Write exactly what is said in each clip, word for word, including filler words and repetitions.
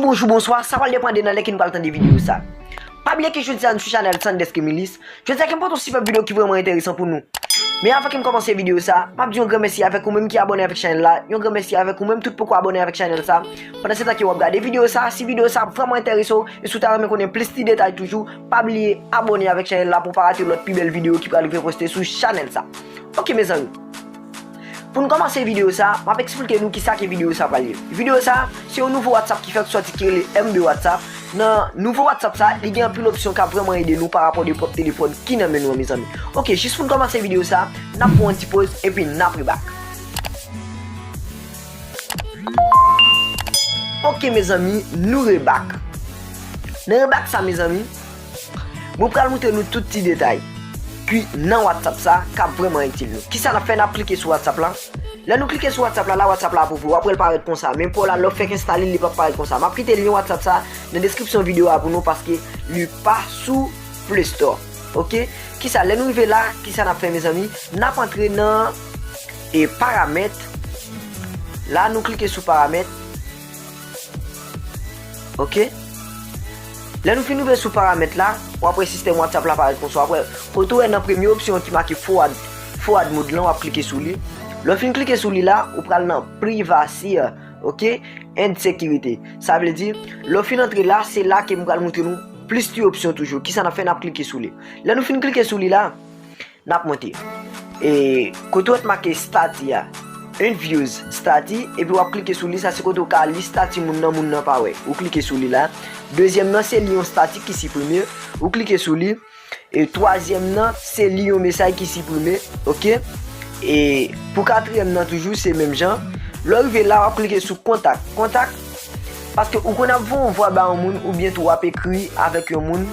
Bonjou, bonswa, sa pral depann de nan lè ke nou pral tande videyo sa. Pa bliye ke jodi a nou sou chanèl Sanders Kemilis. Jodi a ke m pote yon sipèb videyo ki vrèman enteresan pou nou. Men avan ke m kòmanse videyo sa, m ap di yon gran mèsi avèk ou menm ki abòne avèk chanèl la, yon gran mèsi avèk ou menm tout poko abòne avèk chanèl sa. Pandan se tan ke w ap gade videyo sa, si videyo sa vrèman enterese w, e si w ta renmen konnen plis ti detay toujou, pa bliye abòne avèk chanèl la pou w pa rate lòt pi bèl videyo ki pral rive poste sou chanèl sa. Ok, mezanmi. Pou n kòmanse videyo sa, m ap eksplike nou kisa ke videyo sa pral ye. Videyo sa, se yon nouvo WhatsApp ki fèk sòti ki rele M de WhatsApp. Nan nouvo WhatsApp sa, li gen anpil opsyon k ap vrèman ede nou pa rapò de pwòp telefòn ki nan men nou an, mezanmi. Ok, jis pou n kòmanse videyo sa, n ap pran yon ti poz epi n ap rebak. Ok, mezanmi, nou rebak. Nan rebak sa, mezanmi, mwen pral montre nou tout ti detay ki nan WhatsApp sa k ap vrèman itil nou. Kisa n ap fè? N ap klike sou WhatsApp la. Lè nou klike sou WhatsApp la, la WhatsApp la ap ouvri, w ap wè l parèt konsa. Men pou la, lè w fèk enstale l, li p ap parèt konsa. M ap kite lyen WhatsApp sa nan deskripsyon videyo a pou nou paske li pa sou Play Store. Ok? Kisa, lè nou rive la, kisa n ap fè, mezanmi? N ap antre nan e paramèt. La, nou klike sou paramèt. Ok? Lè nou fin rive sou paramèt la, w ap wè sistèm WhatsApp la parèt konsa. W ap wè kote w wè nan premye opsyon ki make forward, forward mode lan, w ap klike sou li. Lè w fin klike sou li la, ou pral nan privacy, ok? And security. Sa vle di, lè w fin antre la, se la ke m pral montre nou plis ti opsyon toujou. Kisa n ap fè? N ap klike sou li. Lè nou fin klike sou li la, n ap monte. E kote w wè t make stati a, unviews stati, epi w ap klike sou li, sa se kote w ka li stati moun nan, moun nan pa wè. Ou klike sou li la. Dezyèm nan, se li yon stati ki siprime. Ou klike sou li. E twazyèm nan, se li yon mesaj ki siprime. Ok? E pou katriyèm nan toujou, se menm jan. Lè w rive la, w ap klike sou kontak. Kontak, paske ou konn ap voye yon vwa ba yon moun, oubyen tou w ap ekri avèk yon moun,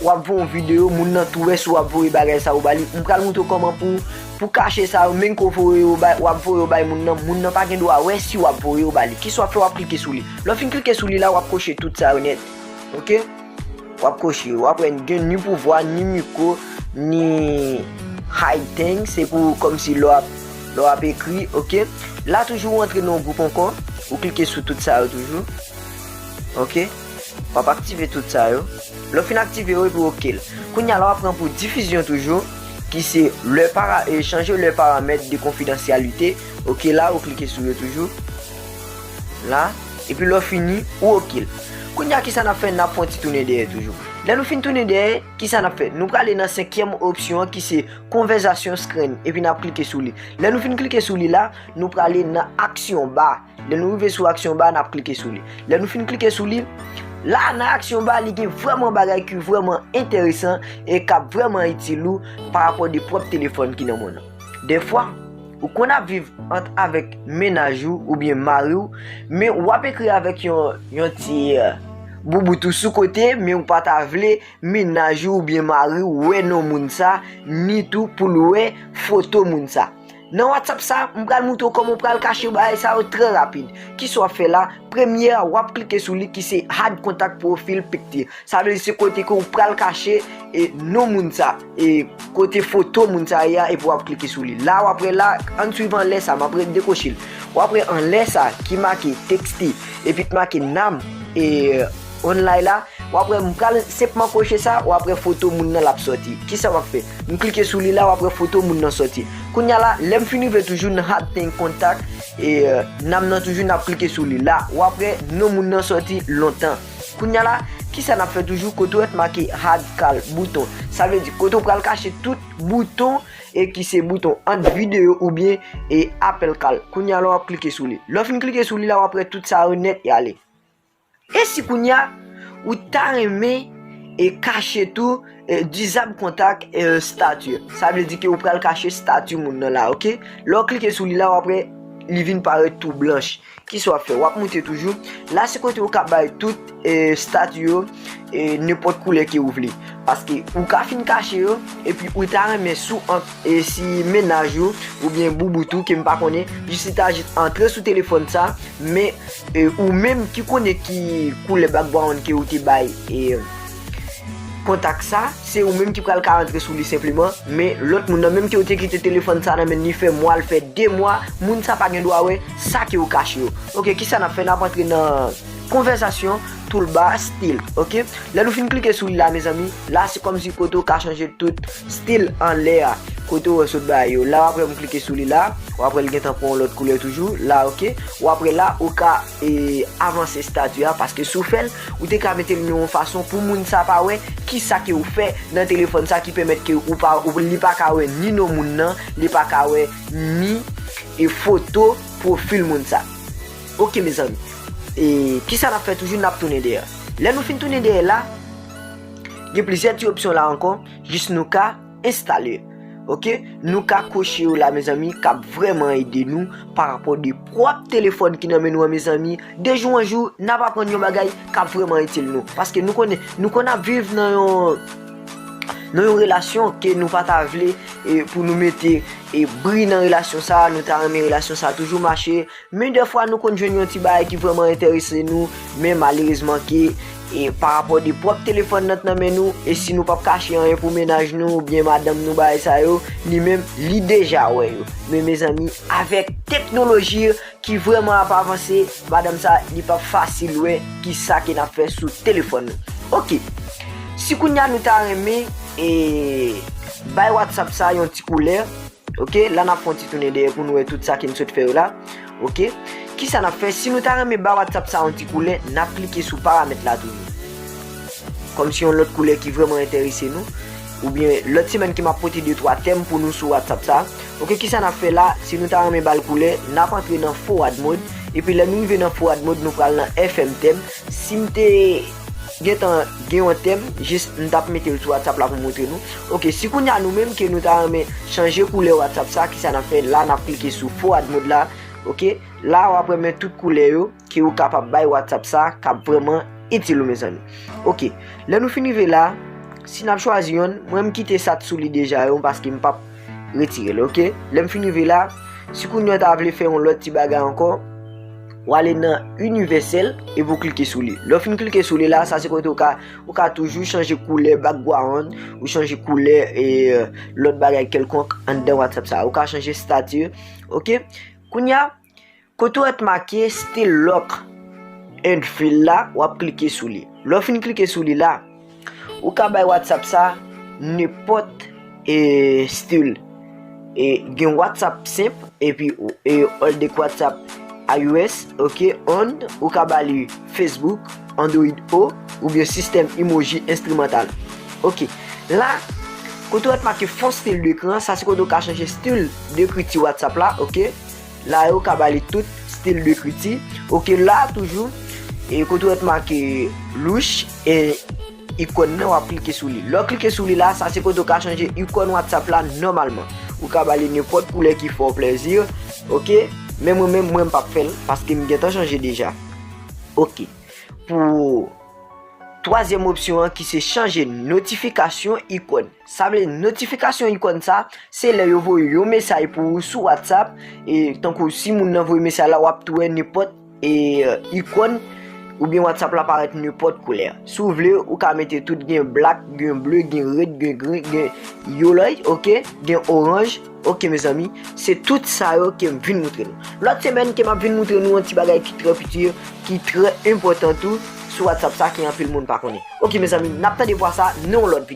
w ap voye yon videyo, moun nan tou wè si w ap voye bagay sa yo ba li. M pral montre w kòman pou, pou kache sa yo, menm ke w voye yo bay, w ap voye yo bay moun nan, moun nan pa gen dwa wè si w ap voye yo ba li. Kisa w ap fè? W ap klike sou li. Lè w fin klike sou li la, w ap koche tout sa yo nèt. Ok? W ap koche, w ap wè gen ni pouvwa, ni mikwo, ni hide thing, se pou kòmsi lè w ap, lè w ap ekri, ok? La toujou ou antre nan yon gwoup ankò, ou klike sou tout sa yo toujou. Ok? W ap aktive tout sa yo. Lè w fin aktive yo, epi w ok l. Kounye a la w ap pran pou difizyon toujou, ki se lè para, e, chanje lè paramèt de konfidansyalite. Ok, la ou klike sou yo toujou. La, epi lè w fini, ou ok l. Kounye a kisa n ap fè? N ap fè yon ti tounen dèyè toujou. Lè nou fin tounen dèyè, kisa n ap fè? Nou prale nan senkyèm opsyon an ki se konvèzasyon screen, epi n ap klike sou li. Lè nou fin klike sou li la, nou prale nan aksyon ba. Lè nou rive sou aksyon ba, n ap klike sou li. Lè nou fin klike sou li, la nan aksyon ba, li gen vrèman bagay ki vrèman enteresan e k ap vrèman itil ou pa rapò de pwòp telefòn ki nan men w nan. Dèfwa, ou konn ap viv ant avèk mennaj ou oubyen mari w, men w ap ekri avèk yon, yon ti, eh, boubout ou sou kote, men ou pa ta vle mennaj ou oubyen mari w wè non moun sa, ni tou pou l wè foto moun sa. Nan WhatsApp sa, m pral montre w kòman w pral kache bagay sa yo trè rapid. Kisa w ap fè la? Premye a, w ap klike sou li ki se Hide Contact Profile Picture. Sa vle di se kote ke w pral kache, e, non moun sa, e, kote foto moun sa ye a, epi w ap klike sou li. La, w ap wè la, ann swiv anlè sa, m ap dekwoche l. W ap wè anlè sa ki make texte, epi t make nam, e, online la, w ap wè m pral senpman koche sa, w ap wè foto moun nan l ap sòti. Kisa w ap fè? M klike sou li la, w ap wè foto moun nan sòti. Kounye a la, lè m fin rive toujou nan Hide Thing Contact, e, nam nan toujou n ap klike sou li. La, w ap wè non moun nan sòti lontan. Kounye a la, kisa n ap fè toujou? Kote w wè t make Hide Call bouton. Sa vle di kote w pral kache tout bouton e ki se bouton ant videyo oubyen e apèl call. Kounye a la, w ap klike sou li. Lè w fin klike sou li la, w ap wè tout sa yo nèt y ale. E si kounye a, ou ta renmen e kache tou, e, disable contact, e, stati. Sa vle di ke ou pral kache stati moun nan la, ok? Lè w klike sou li la, w ap wè li vin parèt tou blanch. Kisa w ap fè? W ap moute toujou. La, se kote ou ka bay tout, e, stati yo, e, nenpòt koulè ke ou vle. Paske ou ka fin kache yo, epi ou ta renmen sou ant, e, si mennaj ou, oubyen boubout ou, ke m pa konnen, jis li ta jis antre sou telefòn sa, men, e, ou menm ki konnen ki koulè background ke ou te bay, e, kontak sa, se ou menm ki pral ka antre sou li senpleman, men lòt moun nan menm ke ou te kite telefòn sa nan men li fè mwa, l fè de mwa, moun sa pa gen dwa wè sa ke ou kache yo. Ok, kisa n ap fè? N ap antre nan Konvèsasyon, toolbar, style, ok? Lè nou fin klike sou li la, mezanmi, la se kòmsi kote w ka chanje tout style anlè a. Kote w wè sot bagay yo. La, w ap wè m klike sou li la, w ap wè l gentan pran yon lòt koulè toujou, la, ok? W ap wè la, ou ka, e, avanse stati a, paske si w fè l, ou te ka mete l nan yon fason pou moun sa pa wè kisa ke w fè nan telefòn sa ki pèmèt ke ou pa, ou, li pa ka wè ni non moun nan, li pa ka wè ni, e, foto pwofil moun sa. Ok, mezanmi. E kisa n ap fè toujou? N ap tounen dèyè. Lè nou fin tounen dèyè la, gen plizyè ti opsyon la ankò, jis nou ka enstale. Ok? Nou ka koche yo la, mezanmi, k ap vrèman ede nou pa rapò de pwòp telefòn ki nan men nou an, mezanmi. De jou an jou, n ap aprann yon bagay k ap vrèman itil nou. Paske nou konnen, nou konn ap viv nan yon, nan yon relasyon ke nou pa ta vle, e, pou nou mete, e, bri nan relasyon sa, nou ta renmen relasyon sa toujou mache, men dèfwa nou konn jwenn yon ti bagay ki vrèman enterese nou, men malerezman ke, e, pa rapò de pwòp telefòn nan t nan men nou, e si nou p ap kache anyen pou mennaj nou oubyen madanm nou, bagay sa yo, li menm, li deja wè yo. Men mezanmi, avèk teknoloji ki vrèman ap avanse, madanm sa, li p ap fasil wè kisa ke n ap fè sou telefòn nou. Ok. Si kounye a nou ta renmen, e, bay WhatsApp sa yon ti koulè, ok, la n ap fè yon ti tounen dèyè pou nou wè tout sa ke n sot fè yo la. Ok. Kisa n ap fè? Si nou ta renmen ba WhatsApp sa yon ti koulè, n ap klike sou paramèt la toujou. Kòmsi yon lòt koulè ki vrèman enterese nou. Oubyen lòt semèn ke m ap pote de twa tèm pou nou sou WhatsApp sa. Ok, kisa n ap fè la? Si nou ta renmen ba l koulè, n ap antre nan forward mode. Epi lè nou rive nan forward mode, nou pral nan F M tèm. Si m te gentan gen yon tèm, jis m t ap mete l sou WhatsApp la pou montre nou. Ok, si kounye a nou menm ke nou ta renmen chanje koulè WhatsApp sa, kisa n ap fè? La, n ap klike sou forward mode la. Ok, la w ap wè men tout koulè yo ke ou kapab bay WhatsApp sa k ap vrèman itil ou, mezanmi. Ok, lè nou fin rive la, si n ap chwazi yonn, mwen m kite sa t sou li deja yo paske m p ap retire l, ok? Lè m fin rive la, si kounye a w ta vle fè yon lòt ti bagay ankò, w ale nan inivèsèl epi w klike sou li. Lè w fin klike sou li la, sa se kote w ka, ou ka toujou chanje koulè background, ou chanje koulè, e, lòt bagay kèlkonk anndan WhatsApp sa. Ou ka chanje stati, ok? Kounye a, kote w wè t make Style Lock and Feel la, w ap klike sou li. Lè w fin klike sou li la, ou ka bay WhatsApp sa nenpòt, e, style. E, gen WhatsApp senp, epi, e, old deck WhatsApp I O S, ok, and ou ka ba li Facebook, Android O, oubyen sistèm emoji enstrimantal. Ok, la, kote w wè t make fon style d'écran, sa se kote w ka chanje style d'écriture WhatsApp la, ok. La yo ka ba li tout style d'écriture. Ok, la toujou, e kote w wè t make louch, e ikòn nan, w ap klike sou li. Lè w klike sou li la, sa se kote w ka chanje ikòn WhatsApp la nòmalman. Ou ka ba li nenpòt koulè ki fè w plèzi, ok. Men mwen menm, mwen m p ap fè l, paske m gentan chanje deja. Ok. Pou twazyèm opsyon an ki se chanje notifikasyon ikòn. Sa vle notifikasyon ikòn sa, se lè yo voye yon mesaj pou ou sou WhatsApp, e tankou si moun nan voye mesaj la, w ap tou wè nenpòt, e, ikòn oubyen WhatsApp la parèt nenpòt koulè. Si w vle, ou ka mete tout, gen black, gen ble, gen red, gen green, gen yellow, ok, gen oranj, ok, mezanmi, se tout sa yo ke m vin montre nou. Lòt semèn ke m ap vin montre nou yon ti bagay ki trè piti, ki trè enpòtan tou sou WhatsApp sa ke anpil moun pa konnen. Ok, mezanmi, n ap tande vwa sa nan yon lòt videyo.